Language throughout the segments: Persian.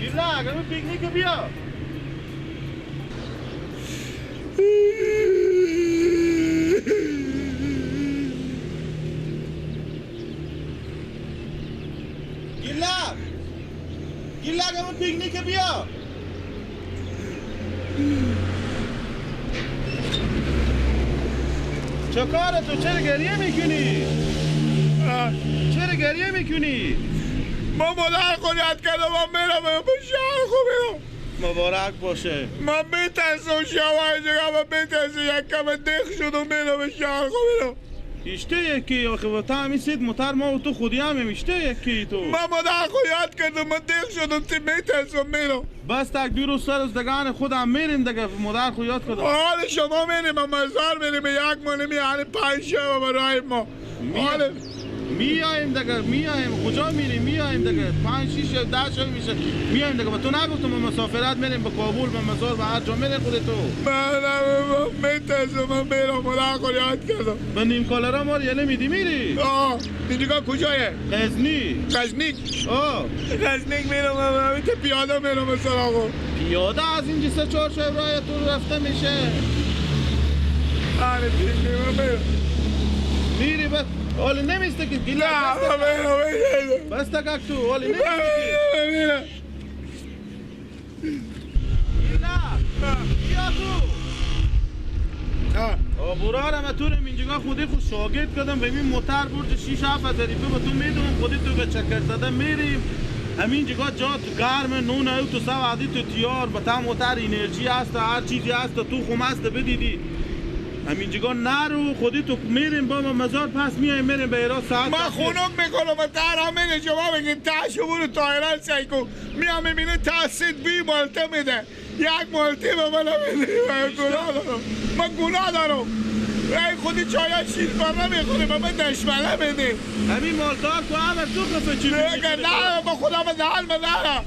گیلا اگر پیکنیک بیا. گیلا گیلا اگر پیکنیک بیا. چه کاره تو؟ چرا گریه میکنی؟ چرا گریه میکنی؟ ما مادر خودت کردم، من میرم به شهر خوبیم. مبارک باشه. من میترسم شما اینجا، من میترسم یک کم دخ شدم میرم به شهر خوبیم. ایشته یکی آخه با تا همین سید موتر ما و تو خودی هم ایشته یکی تو. من مادر خودت کردم، من دخ شدم تی میترسم میرم. بس تک دو روز سر از دگان خودم میریم دیگه. مادر خود یاد کردم. حال شما میریم، ما مزار میریم، یک ماه یعنی 5 شب برای ما. حال میایم دیگه، میایم. کجا میریم؟ میایم دیگه. 5 6 10 شب میشه میایم دیگه. تو نگفتم ما مسافرت میریم به کابل، به مزار، به هر جا میریم خود تو. من میترسم، من میرم. مادر خود یاد کردم. به نیم کالرا ما یه نمیدی میری؟ آه اینجا کجایه؟ غزنی. غزنی؟ آه غزنی میرم، من پیاده میرم مثلا. پیاده از اینجا 3 4 شب راه تو رفته میشه. آره میرم. میری بس حالی نمیسته که گیلا. بس تکک تو حالی نمیسته که گیلا بیا تو. آبورارم من تو رو اینجا خودی خود شاگرد کردم به این موتر برد 6 7 ظریفه به تو میدونم خودی تو به چکر زده میریم. همین جگاه جا تو گرم نون او تو سوادی تو تیار به تا موتر انرژی هست هر چیزی هست تو خم هست بدیدی. همین جگاه نرو خودی تو میریم با ما مزار پس میایم میریم به ایران ساعت. من خونم میکنم تر میره. شما بگین تاشو برو تایران سعی کن. میام میبینه تاسید بی مالته میده، یک مالته به من نمیده. من گناه دارم، من گناه دارم. ای خودی چای شیر پر نمیخوره به من دشمنه میده. همین مالته تو همه تو خفه چی میگه؟ نه با خودم دهن ندارم.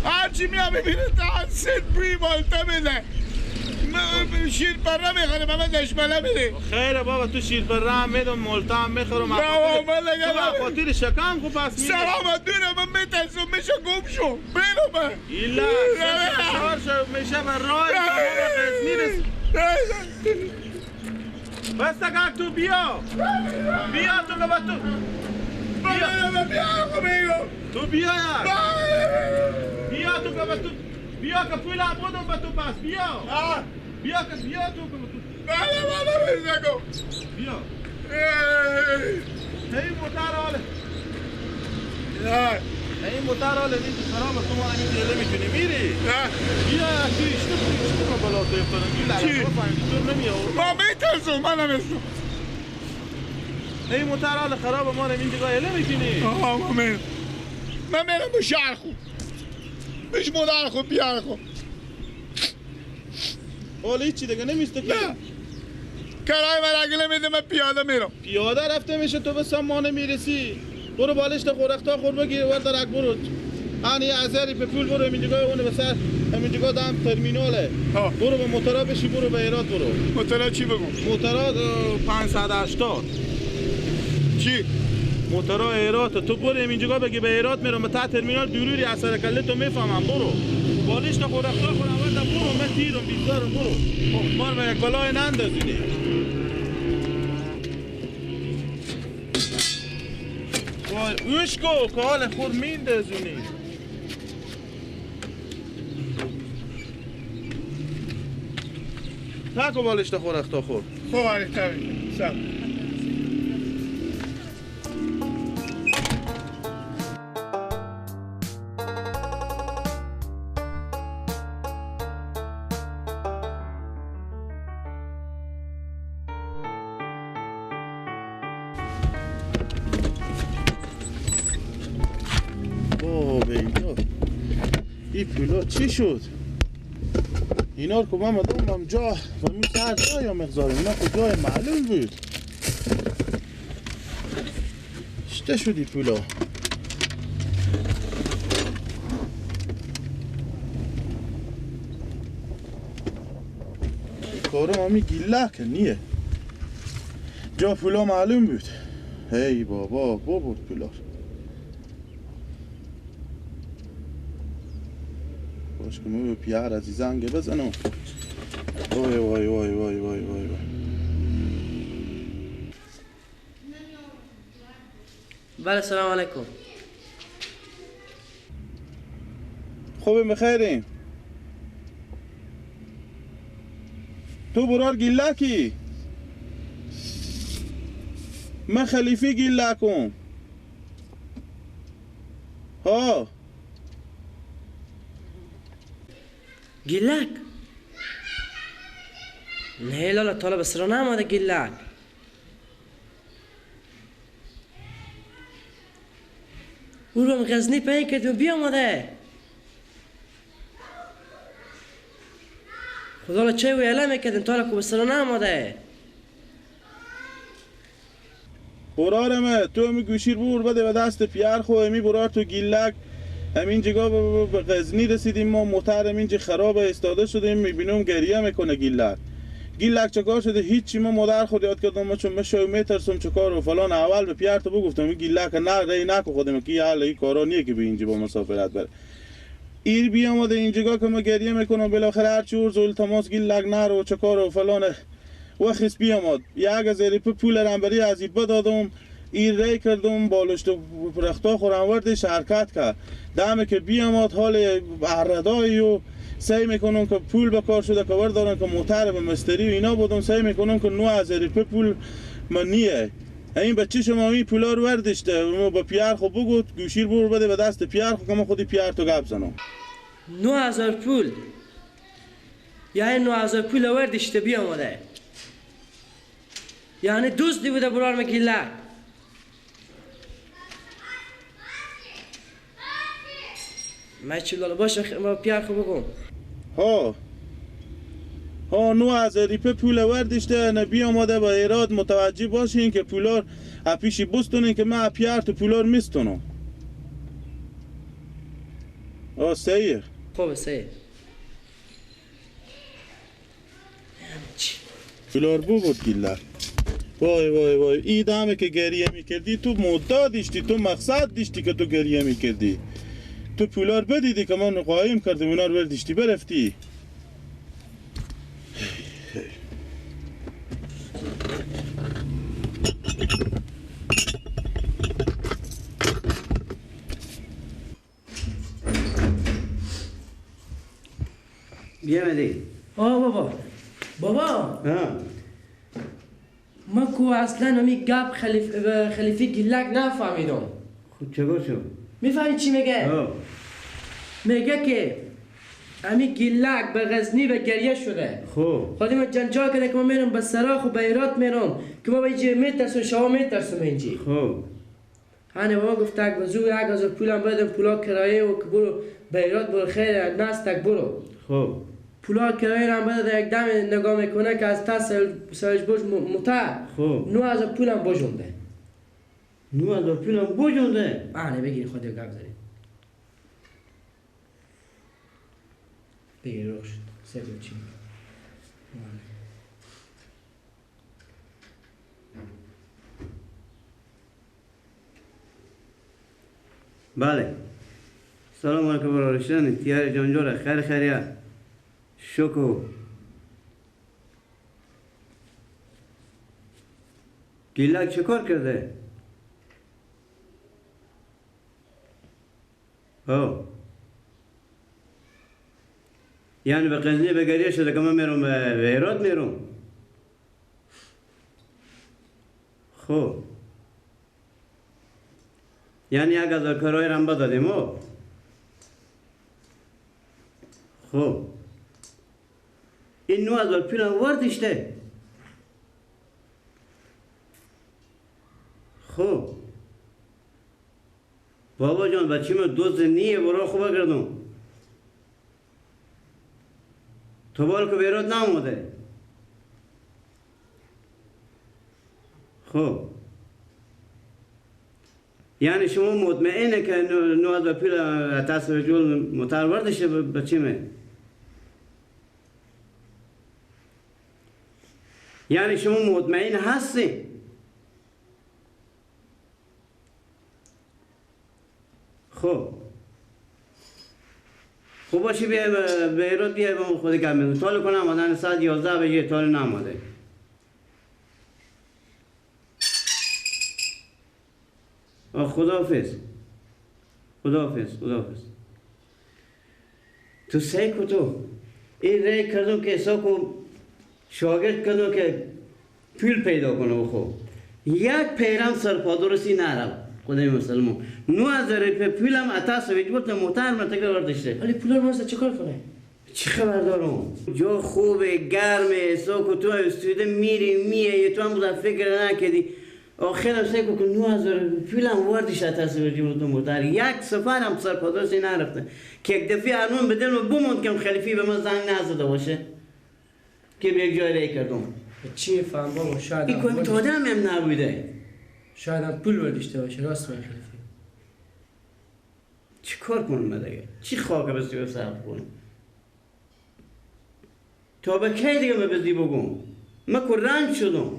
هرچی میام میبینه تاسید بی مالته میده، شیر پره میخوره به من دشمنه میده. خیره بابا تو شیر پره هم میدم، مالته هم میخورم. نه من تو خاطر شکم خب پس میدم. سلامت دونه من میترسم میشه گم شو میرم من. ایلا 4 شب میشه به راه میرس. بس تکک تو بیا بیا تو که تو بیا تو بیا بیا تو که تو بیا که پول هم بودم به تو پس بیا بیا که بیا تو که تو بله بله بیا. هی موتر حاله، هی موتر حاله دیگه خراب تو ما این دیگه نمیتونی میری. بیا تو اشتو اشتو بالا تو افتادم گیل لگا فهمیدی تو نمیاد. ما میترسم، من نمیترسم. هی موتر حاله خراب ما این دیگه نمیتونی. آها من میرم، من میرم به شهر خود بهش مادر خود بیار خود. حالا هیچی دیگه نمیسته که. نه کرای من اگه نمیده من پیاده میرم. پیاده رفته میشه تو به سامان میرسی. برو بالشت خورختا خور بگیر وردارک برو. آنی ازری به پول برو همینجا اون به سر همینجا دم ترمیناله. برو به موتورا بشی برو به ایراد برو. موتورا چی بگو؟ موتورا 580. چی؟ موتورا ایراد تو برو همینجا بگی به ایراد میرم به تا ترمینال دوروری اثر کله تو میفهمم. برو بالشت خورختا خورم ورد برو من تیرم بیزارم برو. مار به یک بلای نندازینی. وای اوش کو که حال خور میندازونی. نکو بالشت خورختا خور. خب آره طبیعی سب. این پولا چی شد؟ اینا رو که من مدام جا و می سر جای یا مقدارم اینا کجای معلوم بود شته شدی پولا. کارم همی گیله که نیه جا پولا معلوم بود. ای بابا بابا پولا. باش که مو پیار عزیزانگ بزنم. وای وای وای وای وای وای. بله سلام علیکم. خوبیم بخیریم. تو برار گیلکی؟ من خلیفی گیلکم. ها گیلک؟ نه لالا طالب سرا نماده گیلک. او رو غزنی پهین کردیم بیامده. خدا لا چه ویله میکردیم تا که بسرا نماده. برارمه تو همی گوشیر بور بده به دست پیار خو همی برار تو گیلک همین جگاه به غزنی رسیدیم ما موتر همینجا خراب استاده شدیم میبینم گریه میکنه گیلک. گیلک چکار شده؟ هیچی. ما مادر خود یاد کردم ما چون مشو میترسم چکار و فلان. اول به پیار تو بگفتم این گیلک نه ری نکو خودم که حال این کارا نیه که به اینجا با مسافرت بره. ایر بیامده اینجا که ما گریه میکنم بالاخره هر چی ورز التماس گیلک نرو چکار و فلان وخیس بیامد یک از پول رنبری از این بدادم این ری کردم بالشت رختا خورم وردش حرکت کرد. دمه که بیامد حال اردایی و سعی میکنم که پول به کار شده که وردارم که موتر به مستری و اینا بودم سعی میکنم که 9000 پول من نیه. این بچه شما این پولا رو وردشته ما با پیار خو بگو گوشیر بور بده به دست پیار خو که ما خودی پیار تو گپ زنم. 9000 پول یعنی 9000 پول وردشته بیامده یعنی دوستی بوده برار مگیلک. من چی لالا باشه ما پیار خو بگم. ها ها 9000 پول وردشته نبی آماده با ایراد متوجه باشین که پولار اپیشی بستونین که من پیار تو پولار میستونم. آه سیر. خوبه سیر. پولار بو بود گیلر. وای وای وای ای دمه که گریه میکردی تو مدعا داشتی تو مقصد داشتی که تو گریه میکردی. تو پولار بدیدی که من قایم کردم اونا رو برداشتی برفتی. بیامدی؟ آه بابا بابا ها ما کو اصلا همی گپ خلیفی گیلک نفهمیدم. خود چگاه شد؟ میفهمی چی میگه؟ میگه که همی گیلک به غزنی به گریه شده. خب خودی ما جنجال کرده که ما میرم به سراخ و به ایرات میرم که ما به اینجا میترسم شما میترسم اینجی. خب هنه بابا گفت تک بزو یک از پولم بدم پولا کرایه و که برو به ایرات برو خیر نست تک برو. خب پولا کرایه هم بده یک دم نگاه میکنه که از تا سرش بوش متر. خب 9000 پولم بجونده. 9000 پولم بجونده؟ آره بگیر خودت گپ زدی. بگیر روش سه چی. بله سلام علیکم برادران تیار جان جور خیر خیریه شکو گیلک چه کار کرده؟ او یعنی به غزنی به گریه شده که من میرم به هرات میرم. خب یعنی یک هزار کرایه را هم بدادیم. او خب این 9000 پول هم وردشته. خب بابا جان بچه من دوز نیه برا خوبه کردم تو بال که بیراد نامده. خب یعنی شما مطمئنه که 9000 پول تصویر جول متر بچه من؟ یعنی شما مطمئن هستی؟ خب خب باشه بیا بیروت بیا با خود گپ میزنم. تال کنم آمدن ساعت 11 بجه تال نامده. خداحافظ خداحافظ خداحافظ. تو سعی کو تو این رای کردم که حساب کو شاگرد کردم که پول پیدا کنه و خب یک پیرم سرپا درستی نرم خدای مسلمان 9000 روپیه پولم عطا سوید بود موتر مرتکه وردشته. ولی پولا رو چه کار کنه؟ چه خبر دارم؟ جا خوبه گرمه حساب کو تو استودیو میری میای تو هم بوده فکر نکردی. آخرم سعی کو که 9000 پولم وردش عطا سوید بود موتر یک سفرم سرپا درستی نرفته که یک دفعه ارمان به دلم بموند که خلیفی به من زنگ نزده باشه که به یک جای ری کردم. چی فهم بابا شاید این کنم تو آدم هم نبوده. شاید هم پول برداشته باشه. راست میگی خلیفی. چی کار کنم من دیگه؟ چی خاک بزدی صرف کنم؟ تا به کی دیگه من بزدی بگم؟ من که رنج شدم.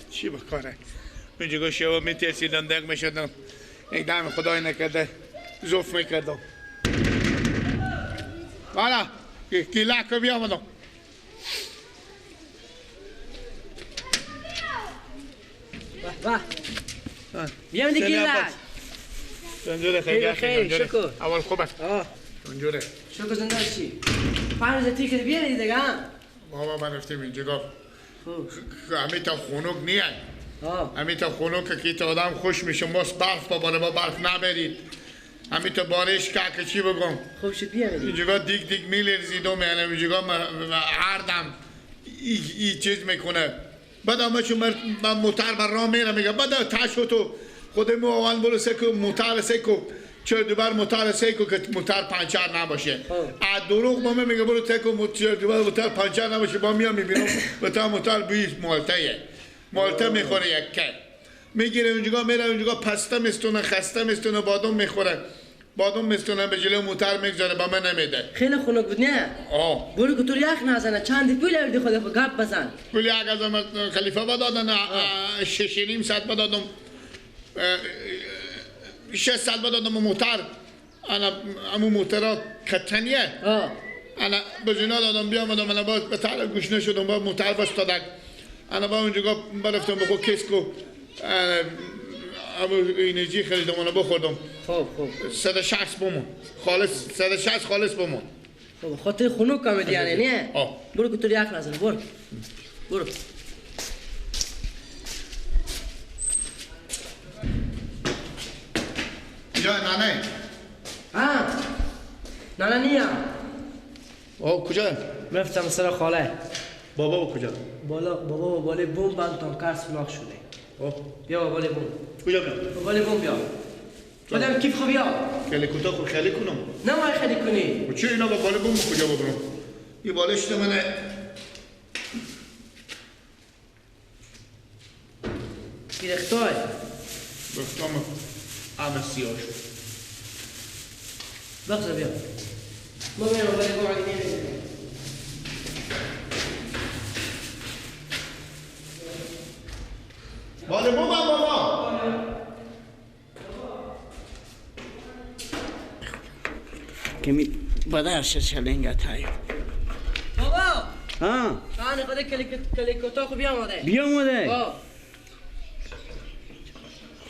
چی بکاره؟ اونجا شما میترسیدم دق میشدم یک دم خدای نکرده زوف میکردم. والا کیلاک بیامدم. به به بیامدی کیلاک. اونجوره خیلی خیلی شکر. اول خوب است. اونجوره شکر زنده باشی. 5 روز تیکه بیامدی دیگه. بابا من رفتیم اینجا همه تا خنک نیه. همه تا خنک که تا آدم خوش میشه ماست برف باباره با برف نبرید. همه تا بارش که چی بگم. خوب شد بیامدی. اینجا دیگ دیگ میلرزیدم یعنی اینجا هر دم ای چیز میکنه. بعد همه چون من موتر بر راه میرم میگم بعد تاشو تو خودمو اول برو سکو موتر سکو چه دوبار موتر سکو که موتر پنچر نباشه. از دروغ با من میگه برو تکو چه دوبار موتر پنچر نباشه. با میام میبینم موتر موتر 20 مالته مالته میخوره یکه میگیره اونجا میره اونجا پسته میستونه خسته میستونه بادام میخوره بادام میستونه به جلو موتر میگذاره با من نمیده. خیلی خنک بود نه؟ آه برو که تو یخ نزنه. چند پول آوردی خود گپ بزن. پول یک از خلیفه بدادن 6.5 ساعت بدادم 6 ساعت بدادم موتر انا امو موترا کتنیه انا بجنا دادم بیامدم انا باز به تر گوش نشدم با موتر بس دادک انا با اونجا برفتم بخو کسکو امو انرژی خریدم انا بخوردم. خب خب 160 بمون خالص 160 خالص بمون. خب خاطر خنک آمدی یعنی نه؟ برو که تو یخ نزن. برو برو. کجا نانه؟ ها نانه نیا. او کجا؟ رفتم سر خاله. بابا کجا؟ بالا بابا بالای بوم بند تانکر سوراخ شده. او بیا بالای بوم. کجا بیا؟ بالای بوم بیا. خودم کیف خو بیا. خیلی کوتاه خو خیلی کنم. نه ما خیلی کنی. و چه اینا با بالای بوم کجا ببرم؟ این بالشت منه. گرفتای. گرفتام همه سیاه شد. بخزه بیا. ما بریم بالای بوم علی نمی‌دونم. بالای بوم بابا. کمی بدرش شلنگ تایو. بابا. ها. من خود کلیکوتا خو بیامده. بیامده.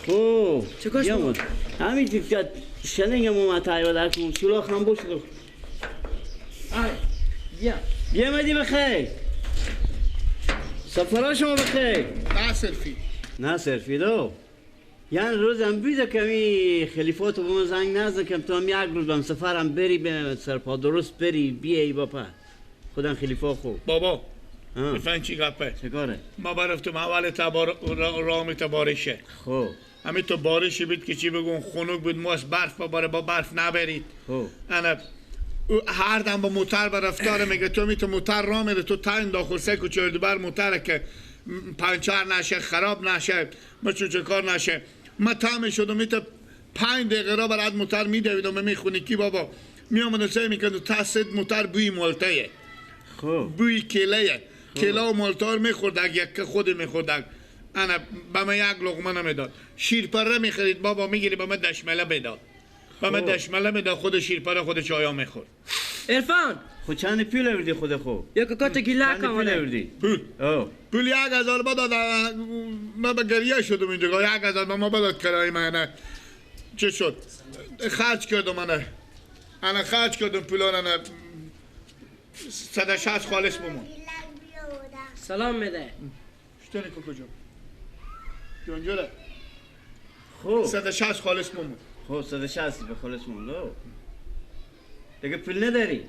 خب. چه بیامد. همین که شلنگ ما تایو در کن سوراخ هم بوش. آی. بیا. بیامدی بخیر. سفرها شما بخیر. نه سرفی. نه سرفی دو. یعنی روزم بیده کمی خلیفاتو به من زنگ نزد که تو هم یک روز بهم سفرم بری به سرپا درست بری بیایی با په خودم خلیفا خوب. بابا بفهم چی گپه؟ چه کاره؟ ما برفتم اول تبار رام تبارشه. خب همین تو بارشی بود که چی بگم خنک بود ماست برف بباره با برف نبرید. خب انا هر دم با موتر به رفتار میگه تو می تو موتر را میره تو تا انداخت سه کوچه بر موتر که پنچر نشه خراب نشه مچو چه کار نشه. ما تا شدم می تو 5 دقیقه را برات موتر میدویدم میخونی کی بابا میامدم سعی میکردم تا ست موتر بوی مالتایه خب بوی کله کله و مالتار میخوردک یک خود میخوردک. انا به من یک لقمه نمیداد. شیرپره میخرید بابا میگیری به من دشمله بداد. به من دشمله میداد خود شیرپره خود چایا میخورد. عرفان خود چند پول آوردی خود خو؟ یک کات گیلک چند پول آوردی؟ پول پول 1000 بداد. من به گریه شدم اینجا. 1000 به ما بداد کرایه من. چه شد؟ خرج کردم من. انا خرج کردم پولان انا 160 خالص بمون. سلام میده. شتنی کجا؟ جونجوره. خب 160 خالص بمون. خب 160 به خالص مونده. دیگه پول نداری؟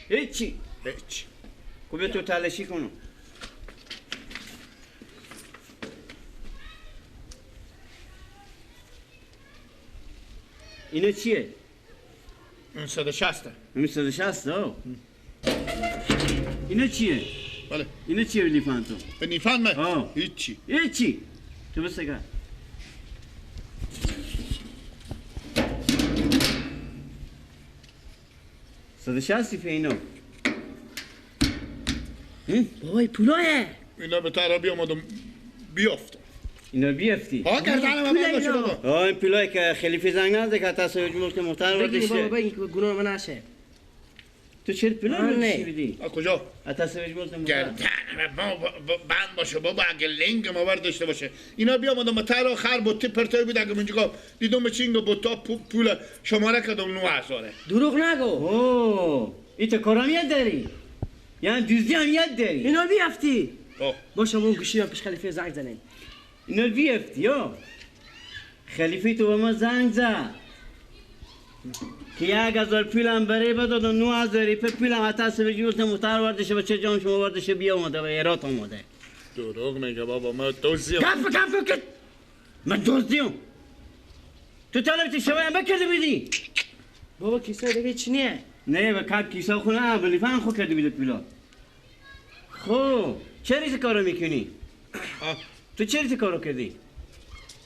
هیچی. هیچ. خب تو تلاشی کنم. اینا چیه؟ این 160. این 160 ها. اینا چیه؟ بله. اینا چیه لیفان تو؟ به لیفان من؟ هیچی. هیچی. تو بس نگاه. صد شصت فی اینا. بابای پولایه. اینا به ترا بیامدم بیافتم. اینا بیافتی؟ ها گردن من بند باشه بابا. ها این پولایی که خلیفه زنگ نزده که تصاویر ملک محترم بگی وردشه. بابا بگی که گناه من نشه. تو چرا پولا رو چی بدی؟ از کجا؟ تصاویر ملک محترم. گردن ما بند باشه بابا اگه لنگ ما برداشته باشه. اینا بیامدم به ترا خر بوتی پرتای بود اگه منجا دیدم به چینگ بوتا پول شماره کردم 9000. دروغ نگو. اوه این تو کارام یاد داری؟ یعنی دزدی هم یاد داری؟ اینا بیافتی. باشه اون گوشی پیش خلیفه زنگ زنیم. اینا بیافتی یا خلیفه تو به ما زنگ زد که 1000 پولم برای بداد و 9000 پولم حتی سویجی محتر وردشه به چه جام شما وردشه بیا اومده و ایرات اومده. دروغ میگه بابا من دزدیم. کف کف کف من دزدیم. تو طلبت شما هم بکرده بیدی؟ بابا کیسه دیگه چی نیه؟ نه به کپ کیسه خونه بلیفن خو کرده بیده پولا. خب چرا این کارو میکنی؟ تو چرا این کارو کردی؟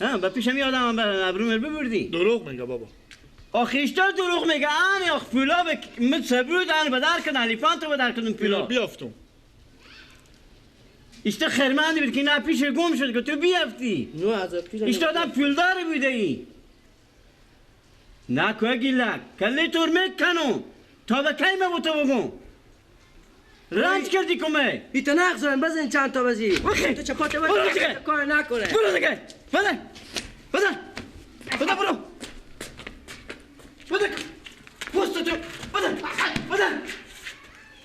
ها با پیشم یه آدم ابرو ببردی؟ دروغ میگه بابا. آخه ایشتا دروغ میگه. آنی آخ پولا به من سبرود آن بدر کردن لیفان تو بدر کردن پولا. بیافتم. ایشتا خرمندی بود که نه پیش گم شد که تو بیافتی. 9000 پول. ایشتا آدم پولدار بوده ای. نه که گیلک کلی تور میکنم تا به کی من تو بگم رنج کردی کمه ایتا نقص بزن چند تا بزی بخیر تو چپاته برو دیگه کار نکنه برو دیگه بده بده بده برو بده پوست تو بده بده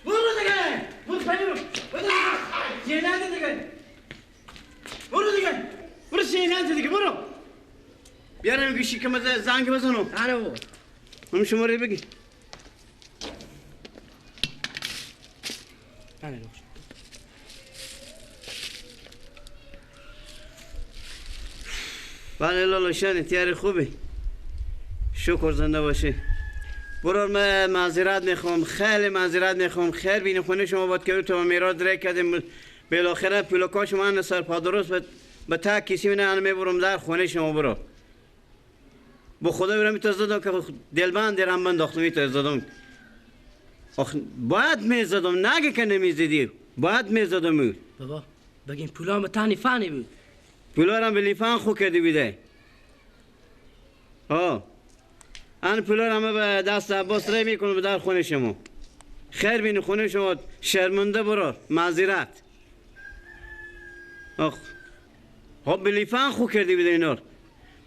برو دیگه برو پنی برو بده دیگه سینه دیگه برو دیگه برو سینه دیگه برو بیارم گوشی که من زنگ بزنم. آره بابا اون شماره بگی. بله لالا شانی تیاری خوبی شکر زنده باشی. برو من معذرت میخوام خیلی معذرت میخوام. خیر بینی خونه شما باید که تو میراد ری کردیم بالاخره پولکا شما من سر پا درست به تا کسی من میبرم در خونه شما برو. با خدا برم میتو زدم که دلبند درم من داختم میتو زدم. آخ باید میزدم نگه که نمیزدی باید میزدم. بابا بگیم پولا متانی فانی بود. پولا را به لیفان خو کردی بیده. ها آن پولا را به دست عباس ری میکنم به در خونه شما. خیر بینی خونه شما شرمنده برو معذرت. آخ خب به لیفان خو کردی بیده اینا.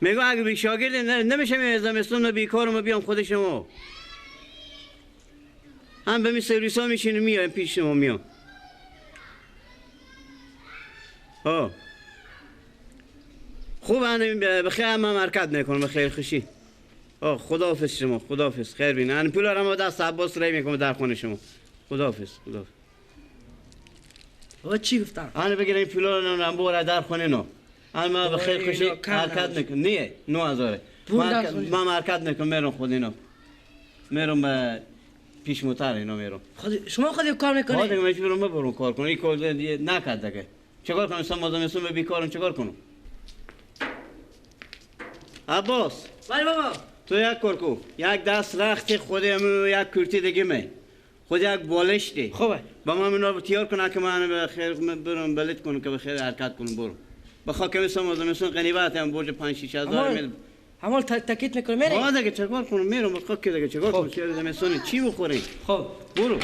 میگم اگه بی شاگرد نمیشه زمستون بیکارم بیام خود شما. هم به می سرویس ها میشینم میایم پیش شما میام. ها خوب انا بخیر من حرکت میکنم بخیر خوشی. آه خداحافظ شما خداحافظ خیر بینه. انا پول رو دست عباس ری میکنم در خونه شما. خداحافظ خداحافظ. بابا چی گفتم؟ انا بگیرم این پولا رو ببر در خونه نو. انا من بخیر خوشی حرکت میکنم. نه 9000 من حرکت میکنم میرم خود اینا. میرم به پیش موتر اینا میرم. خود شما خود کار میکنی؟ ها دیگه مجبورم برم کار کنم. این کار نکرد دیگه. چیکار کنم؟ سم زمستون بیکارم چیکار کنم؟ عباس. بله بابا. تو یک کار کو. یک دست رخت خودم یک کرتی دیگه می. خود یک بالشتی. خوبه. با من اینا تیار کنه که من به خیر برم بلد کنم که به خیر حرکت کنم برم. بخوا که سم زمستون غنیمت هم برج 5 6 هزار میل. همال تکیت میکنم میری؟ ها دیگه چیکار کنم میرم بخوا که دیگه چیکار کنم؟ چه زمستون چی بخوریم؟ خب برو.